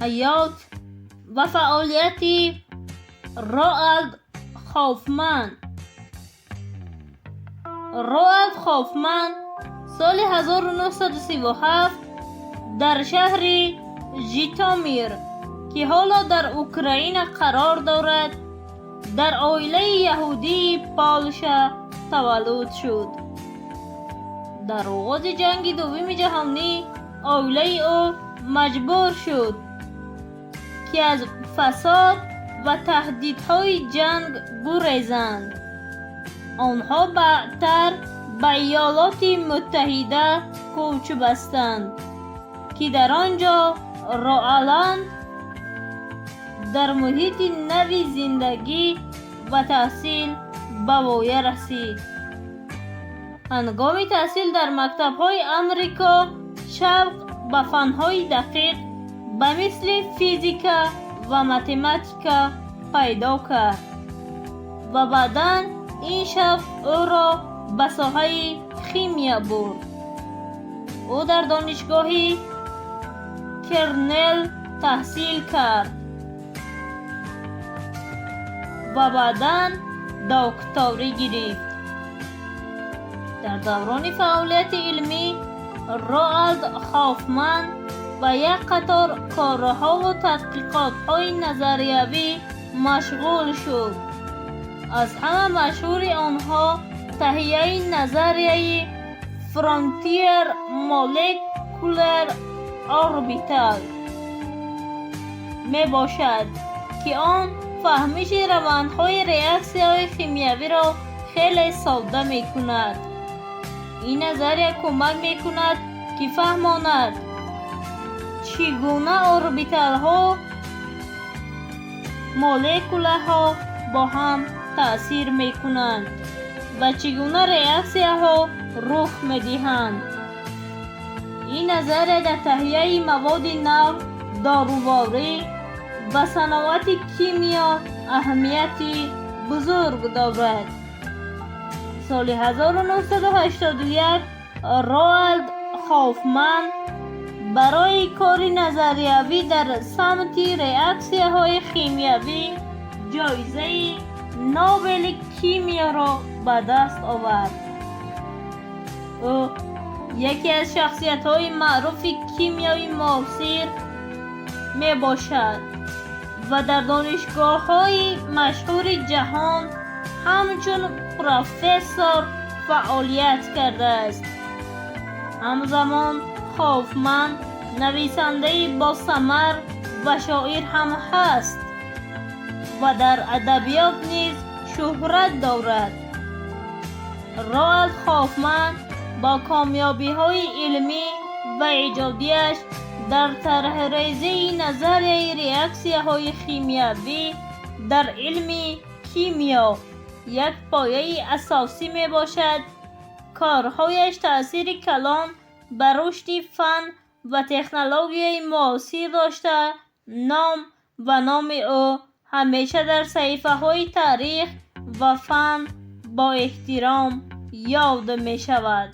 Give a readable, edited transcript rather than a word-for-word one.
Ҳаёт ва фаъолияти Роалд Хофман. Роалд Хофман соли 1937 дар шаҳри Житомир, ки ҳоло дар Украина қарор дорад, дар оилаи яҳудии Полша таваллуд шуд. Дар оғози Ҷанги Дуввуми Ҷаҳонӣ оилаи ӯ маҷбур шуд, ки аз фасод ва таҳдидҳои ҷанг гурезанд. Онҳо баъдтар ба Иёлоти Муттаҳида кӯч бастанд, ки дар он ҷо Роаланд дар муҳити нави зиндагӣ ва таҳсил ба воя расид. Ҳангоми таҳсил дар мактабҳои Амрико шавқ ба фанҳои дақиқ ба мисли физика ва математика пайдо кард ва баъдан ин шавқ ӯро ба соҳаи химия бурд. Ӯ дар Донишгоҳи Корнелл таҳсил кард ва баъдан докторӣ гирифт. Дар даврони фаъолияти илмӣ Роалд Хофман ба як қатор корҳову тадқиқотҳои назариявӣ машғул шуд. Аз ҳама машҳури онҳо таҳияи назарияи Frontier Molecular Orbital мебошад, ки он фаҳмиши равандҳои реаксияҳои химиявиро хеле содда мекунад. Ин назария кӯмак мекунад, ки фаҳмонад, чӣ гуна орбиталҳо молекулаҳо бо ҳам таъсир мекунанд ва чӣ гуна реаксияҳо рух медиҳанд. Ин назария дар таҳияи маводи нав, доруворӣ ва саноати кимиё аҳамияти бузург дорад. Соли 1981 Роалд Хофман барои кори назариявӣ дар самти реаксияҳои химиявӣ ҷоизаи Нобели кимиёро ба даст овард. Ӯ яке аз шахсиятҳои маъруфи кимиёи муосир мебошад ва дар донишгоҳҳои машҳури ҷаҳон ҳамчун профессор фаъолият кардааст. Ҳамзамон Хофман нависандаи босамар ва шоир ҳам ҳаст ва дар адабиёт низ шӯҳрат дорад. Роалд Хофман бо комёбиҳои илмӣ ва эҷодиаш дар тарҳрезии назарияи реаксияҳои химиявӣ дар илми кимиё як пояи асосӣ мебошад. Корҳояш таъсири калон ба рушди фан ва технологияи муосир дошта, ном ва номи ӯ ҳамеша дар саҳифаҳои таърих ва фан бо эҳтиром ёд мешавад.